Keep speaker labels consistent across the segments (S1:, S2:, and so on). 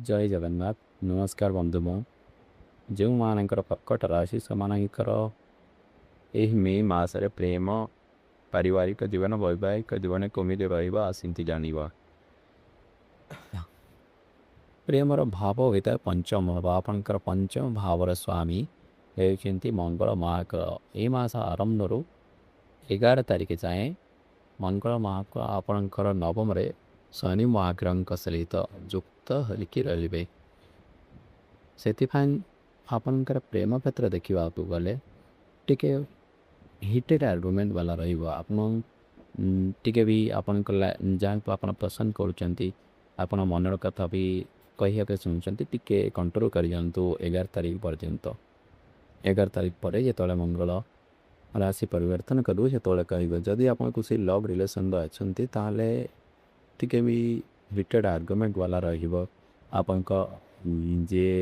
S1: ଜୟ ଜଗନ୍ନାଥ। ନମସ୍କାର ବନ୍ଧୁଗଣ। ଯେଉଁମାନଙ୍କର କର୍କଟ ରାଶି, ସେମାନଙ୍କର ଏହି ମେ ମାସରେ ପ୍ରେମ, ପାରିବାରିକ ଜୀବନ, ବୈବାହିକ ଜୀବନ କେମିତି ରହିବ, ଆସନ୍ତୁ ଜାଣିବା। ପ୍ରେମର ଭାବ ହୋଇଥାଏ ପଞ୍ଚମ ଭାବ। ଆପଣଙ୍କର ପଞ୍ଚମ ଭାବର ସ୍ୱାମୀ ହେଉଛନ୍ତି ମଙ୍ଗଳ ମହାଗ୍ରହ। ଏହି ମାସ ଆରମ୍ଭରୁ 11 ତାରିଖ ଯାଏଁ ମଙ୍ଗଳ ମହାଗ୍ରହ ଆପଣଙ୍କର ନବମରେ ଶନି ମହାଗ୍ରହଙ୍କ ସହିତ ଯୁକ୍ତ ହୋଇକି ରହିବେ। ସେଥିପାଇଁ ଆପଣଙ୍କର ପ୍ରେମ କ୍ଷେତ୍ର ଦେଖିବାକୁ ଗଲେ ଟିକେ ହିଟେଡ଼ ଆର୍ଗୁମେଣ୍ଟ ବାଲା ରହିବ। ଆପଣ ଟିକେ ବି ଆପଣଙ୍କ ଯାହାକୁ ଆପଣ ପସନ୍ଦ କରୁଛନ୍ତି, ଆପଣ ମନର କଥା ବି କହିବାକୁ ଚାହୁଁଛନ୍ତି, ଟିକେ କଣ୍ଟ୍ରୋଲ କରିଯାଆନ୍ତୁ 11 ତାରିଖ ପର୍ଯ୍ୟନ୍ତ। 11 ତାରିଖ ପରେ ଯେତେବେଳେ ମଙ୍ଗଳ ରାଶି ପରିବର୍ତ୍ତନ କରିବ, ସେତେବେଳେ କହିବେ। ଯଦି ଆପଣ କିଛି ଲଭ୍ ରିଲେସନ୍ରେ ଅଛନ୍ତି, ତାହେଲେ ଟିକେ ବି ହିଟେଡ଼ ଆର୍ଗୁମେଣ୍ଟ ବାଲା ରହିବ। ଆପଣଙ୍କ ଯିଏ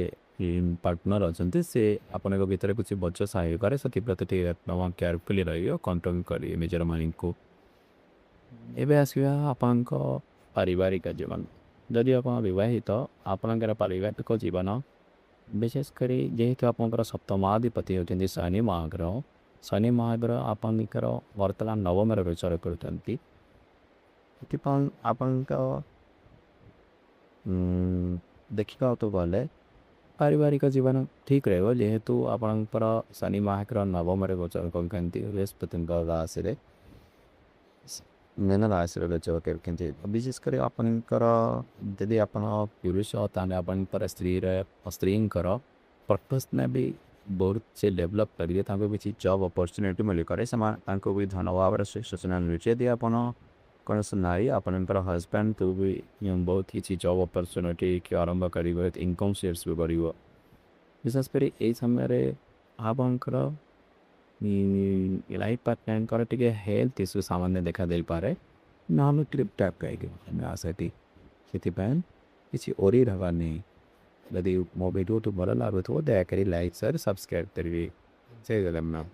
S1: ପାର୍ଟନର୍ ଅଛନ୍ତି, ସେ ଆପଣଙ୍କ ଭିତରେ କିଛି ବଚସା ହେଇପାରେ। ସେଥିପ୍ରତି ଟିକେ ଆପଣ କେୟାରଫୁଲି ରହିବେ, କଣ୍ଟ୍ରୋଲ କରିବେ ନିଜର ମାଇଣ୍ଡକୁ। ଏବେ ଆସିବା ଆପଣଙ୍କ ପାରିବାରିକ ଜୀବନ। ଯଦି ଆପଣ ବିବାହିତ, ଆପଣଙ୍କର ପାରିବାରିକ ଜୀବନ ବିଶେଷ କରି ଯେହେତୁ ଆପଣଙ୍କର ସପ୍ତମାଧିପତି ହେଉଛନ୍ତି ଶନି ମହାଗ୍ରହ, ଶନି ମହାଗ୍ରହ ଆପଣଙ୍କର ବର୍ତ୍ତମାନ ନବମରେ ଗୋଚର କରୁଛନ୍ତି। ସେଥିପାଇଁ ଆପଣଙ୍କ ଦେଖିବାକୁ ଗଲେ ପାରିବାରିକ ଜୀବନ ଠିକ୍ ରହିବ। ଯେହେତୁ ଆପଣଙ୍କର ଶନି ମହାଗ୍ରହ ନବମରେ ଗୋଚର କରୁଛନ୍ତି, ବୃହସ୍ପତିଙ୍କ ରାଶିରେ, ମୀନ ରାଶିରେ ଗୋଚର କରୁଛନ୍ତି। ବିଶେଷ କରି ଆପଣଙ୍କର ଯଦି ଆପଣ ପୁରୁଷ, ତାହେଲେ ଆପଣଙ୍କର ସ୍ତ୍ରୀର, ସ୍ତ୍ରୀଙ୍କର ପ୍ରଫେସନାଲି ବି ବହୁତ ସେ ଡେଭଲପ୍ କରିବେ। ତାଙ୍କୁ କିଛି ଜବ୍ ଅପରଚ୍ୟୁନିଟି ମିଳିପାରେ। ସେମାନେ ତାଙ୍କୁ ବି ଧନ ଭାବରେ ସୂଚନା ମିଳୁଛି। ଯଦି ଆପଣ କୌଣସି ନାରୀ, ଆପଣଙ୍କର ହଜବେଣ୍ଡକୁ ବି ବହୁତ କିଛି ଜବ୍ ଅପରଚ୍ୟୁନିଟି କି ଆରମ୍ଭ କରିବ, ଇନକମ୍ ସୋର୍ସ ବି ବଢ଼ିବ। ବିଶେଷ କରି ଏଇ ସମୟରେ ଆପଣଙ୍କର ଲାଇଫ୍ ପାର୍ଟନରଙ୍କର ଟିକେ ହେଲ୍ଥ ଇସ୍ୟୁ ସାମାନ୍ୟ ଦେଖା ଦେଇପାରେ, ନହେଲେ ଟ୍ରିପ୍ ଟାପ୍ କାହିଁକି ସେଠି। ସେଥିପାଇଁ କିଛି ୱରି ହେବାର ନାହିଁ। ଯଦି ମୋ ଭିଡ଼ିଓଟି ଭଲ ଲାଗୁଥିବ, ଦୟାକରି ଲାଇକ୍, ସେୟାର, ସବସ୍କ୍ରାଇବ୍ କରିବେ। ଜୟ ଜଗନ୍ନାଥ।